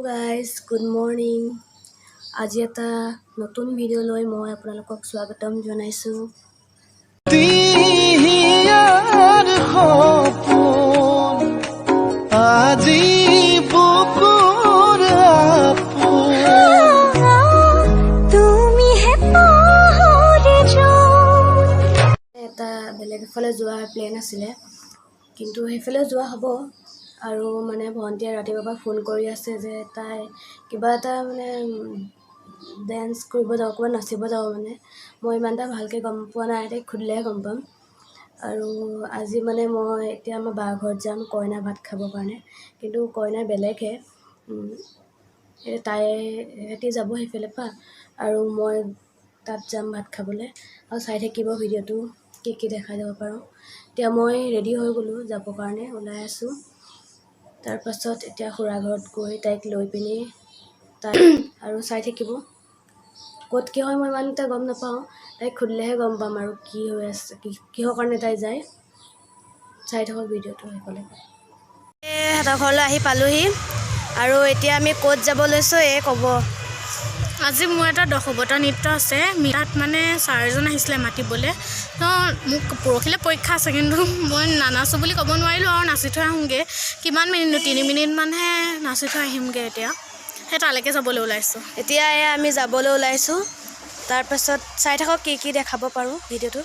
Guys, good morning. আজি এটা নতুন ভিডিঅ' লৈ মই আপোনালোকক স্বাগতম জনাইছোঁ। হিয়াৰ সপোন আজি বুকুৰ আপোন। তুমি হে পাহৰি যোৱা। এটা বেলেগ এফালে যোৱাৰ প্লেন আছিলে, কিন্তু সেইফালে যোৱা হ'ব আৰু মানে ভণ্টিয়ে ৰাতিপুৱাৰ পৰা ফোন কৰি আছে যে তাই কিবা এটা মানে ডেন্স কৰিব যাব, ক'ৰবাত নাচিব যাব। মানে মই ইমান এটা ভালকৈ গম পোৱা নাই, তাইক সুধিলেহে গম পাম। আৰু আজি মানে মই এতিয়া আমাৰ বাৰ ঘৰত যাম কইনা ভাত খাবৰ কাৰণে, কিন্তু কইনা বেলেগহে। এই তাই সিহঁতি যাব সেইফালৰ পৰা আৰু মই তাত যাম ভাত খাবলৈ। আৰু চাই থাকিব ভিডিঅ'টো, কি কি দেখাই যাব পাৰোঁ। এতিয়া মই ৰেডি হৈ গ'লোঁ যাবৰ কাৰণে, ওলাই আছোঁ। তাৰপাছত এতিয়া খুৰা ঘৰত গৈ তাইক লৈ পিনি তাই আৰু চাই থাকিব ক'ত কি হয়। মই ইমান এটা গম নাপাওঁ, তাইক সুধিলেহে গম পাম আৰু কি হৈ আছে, কি কিহৰ কাৰণে তাই যায়। চাই থাকক ভিডিঅ'টো শেষলৈকে। সিহঁতৰ ঘৰলৈ আহি পালোহি আৰু এতিয়া আমি ক'ত যাব লৈছোঁ এই ক'ব। আজি মোৰ এটা দশৱতাৰ নৃত্য আছে। তাত মানে ছাৰজন আহিছিলে মাতিবলৈ। তো মোক পৰহিলৈ পৰীক্ষা আছে, কিন্তু মই নানাচোঁ বুলি ক'ব নোৱাৰিলোঁ আৰু নাচি থৈ আহোঁগৈ। কিমান মিনিটনো, 3 মিনিটমানহে নাচি থৈ আহিমগৈ। এতিয়া সেই তালৈকে যাবলৈ ওলাইছোঁ। এতিয়া এয়া আমি যাবলৈ ওলাইছোঁ। তাৰপাছত চাই থাকক কি কি দেখাব পাৰোঁ ভিডিঅ'টো।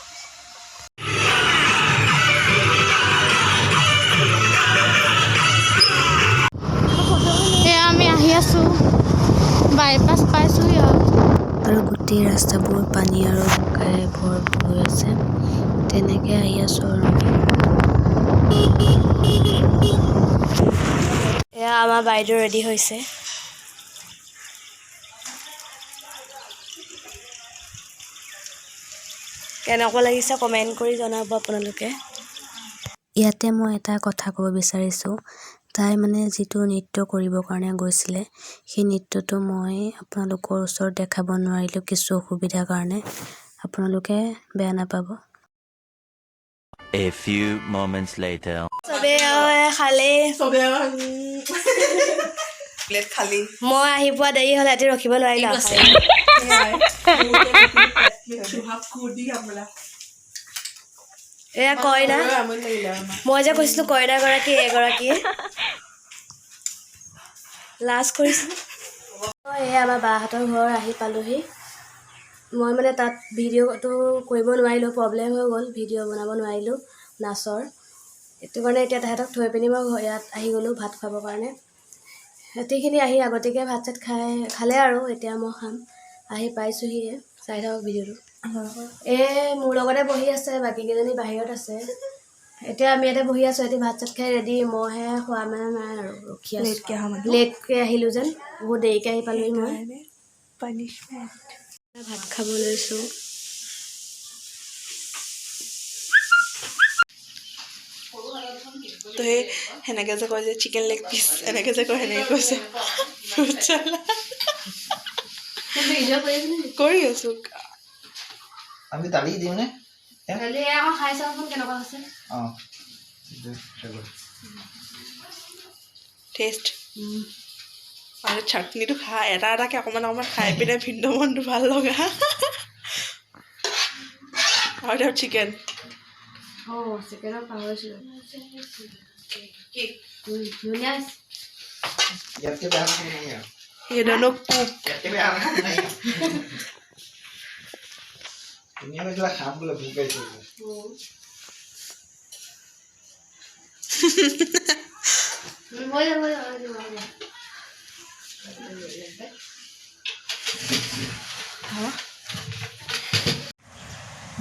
এয়া আমি আহি আছোঁ, বাইপাছ পাইছোঁহি আৰু। আৰু গোটেই ৰাস্তাবোৰ পানী আৰু বোকাৰে ভৰপূৰ হৈ আছে। তেনেকৈ আহি আছোঁ আৰু আমি। এয়া আমাৰ বাইদেউ ৰেডি হৈছে। কেনেকুৱা লাগিছে কমেণ্ট কৰি জনাব আপোনালোকে। ইয়াতে মই এটা কথা ক'ব বিচাৰিছোঁ। তাই মানে যিটো নৃত্য কৰিবৰ কাৰণে গৈছিলে, সেই নৃত্যটো মই আপোনালোকৰ ওচৰত দেখাব নোৱাৰিলোঁ কিছু অসুবিধাৰ কাৰণে। আপোনালোকে বেয়া নাপাব। A few moments later. চবেই খালেই। প্লেট খালী। মই আহি পোৱা দেৰি হ'লে ৰাতি ৰখিব নোৱাৰিলোঁ। এয়া কইনা, মই যে কৈছিলোঁ কইনাগৰাকী এগৰাকীয়ে লাজ কৰিছোঁ। এয়া আমাৰ বাহঁতৰ ঘৰ আহি পালোহি। মই মানে তাত ভিডিঅ'টো কৰিব নোৱাৰিলোঁ, প্ৰব্লেম হৈ গ'ল, ভিডিঅ' বনাব নোৱাৰিলোঁ নাচৰ। সেইটো কাৰণে এতিয়া তাহাঁতক থৈ পিনি মই ইয়াত আহি গ'লোঁ ভাত খুৱাবৰ কাৰণে। সিহঁতিখিনি আহি আগতীয়াকৈ ভাত চাত খালে আৰু এতিয়া মই খাম। আহি পাইছোঁহিয়ে, চাই থাকক ভিডিঅ'টো। এই মোৰ লগতে বহি আছে, বাকীকেইজনী বাহিৰত আছে। এতিয়া আমি ইয়াতে বহি আছোঁ, সিহঁতি ভাত চাত খাই ৰেডি। মইহে খোৱা মানে নাই আৰু ৰখি আছোঁ। লেটকে অহা মানুহ। লেটকৈ আহিলোঁ যেন, বহুত দেৰিকৈ আহি পালোহি মই। পানিছমেণ্ট। ভাত খাব লৈছোঁ। তো সেই সেনেকে যে কয় যে চিকেন লেগ পিচ, এনেকে যে কয়, সেনেকে কৈছে। ফ্ৰুট চালাড কৰি আছোঁ। আমি দালি দিওঁ নে? খাই চাওঁচোন কেনেকুৱা হৈছে। অঁ। টেষ্ট আৰু চাটনিটো খা, এটা এটাকে অকণমান অকণমান খাই পিনে ভিন্ন মনটো ভাল লগা। আৰু এতিয়া চিকেন। অঁ, চিকেনত পাহৰিছিলোঁ। কি? ধুনীয়া হৈছে। ইয়াতকৈ বেয়া খাব নাই আৰু। You don't know cook. ইয়াতকৈ বেয়া খাব নাই। ধুনীয়া লাগিলে, খাম বোলে, ভোক লাগিছে বোলে। হৈ যাব, হৈ যাব, হৈ যাব, হৈ যাব।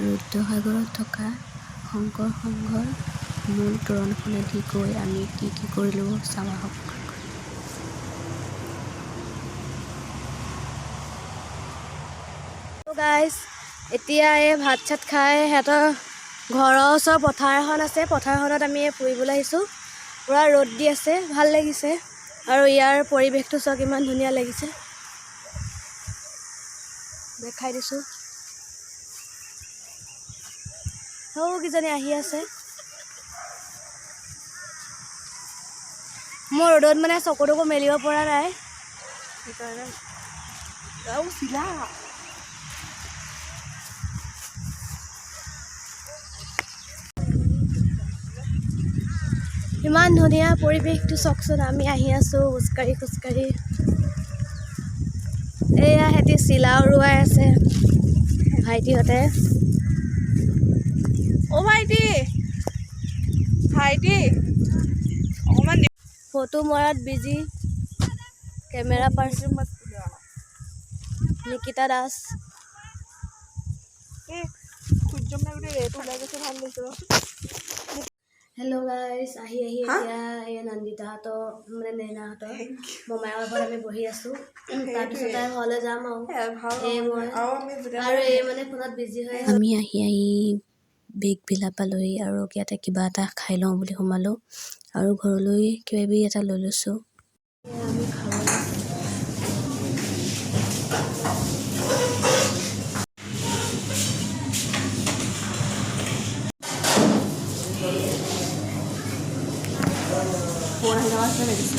ৰুদ্ৰসাগৰত থকা শংকৰ সংঘৰ মূল তোৰণখনেদি গৈ আমি কি কি কৰিলোঁ চাওঁ আহক। গাইজ, এতিয়া এই ভাত চাত খাই সিহঁতৰ ঘৰৰ ওচৰৰ পথাৰ এখন আছে, পথাৰখনত আমি ফুৰিবলৈ আহিছোঁ। পূৰা ৰ'দ দি আছে, ভাল লাগিছে। আৰু ইয়াৰ পৰিৱেশটো চাওক, ইমান ধুনীয়া লাগিছে। দেখাই দিছোঁ। সৌকেইজনী আহি আছে। মোৰ ৰ'দত মানে চকু তকু মেলিব পৰা নাই। সেইকাৰণে আৰু চিলা। ইমান ধুনীয়া পৰিৱেশটো চাওকচোন। আমি আহি আছোঁ খোজকাঢ়ি খোজকাঢ়ি। এয়া সিহঁতি চিলা উৰুৱাই আছে ভাইটিহঁতে। অ' ভাইটি, ভাইটি, অকণমান। ফটো মৰাত বিজি কেমেৰা পাৰ্চন নিকিতা দাস। এই সূৰ্য মানে গোটেই ৰেটো ওলাই গৈছে, ভাল লাগিছে ৰচোন। হেল্ল' গাইজ, আহি আহি হা? এতিয়া এই নন্দিতাহঁতৰ, মানে নেইনাহঁতৰ মোমায়েকৰ ঘৰত আমি বহি আছোঁ। তাৰপিছত তাই ঘৰলৈ যাম আৰু ভাল। এই মই আৰু আমি যেতিয়া আৰু এই মানে ফোনত বিজি হৈ। আমি আহি আহি বিগ ভিলা পালোহি আৰু ইয়াতে কিবা এটা খাই লওঁ বুলি সোমালোঁ আৰু ঘৰলৈ কিবা কিবি এটা লৈ লৈছোঁ। আমি খাবলৈ ফোন আহি থকা নিচিনা লাগিছে।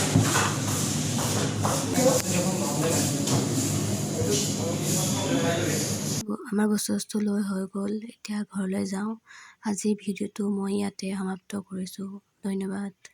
আমাৰ বস্তু চস্তু লৈ হৈ গ'ল, এতিয়া ঘৰলৈ যাওঁ। আজিৰ ভিডিঅ'টো মই ইয়াতে সমাপ্ত কৰিছোঁ। ধন্যবাদ।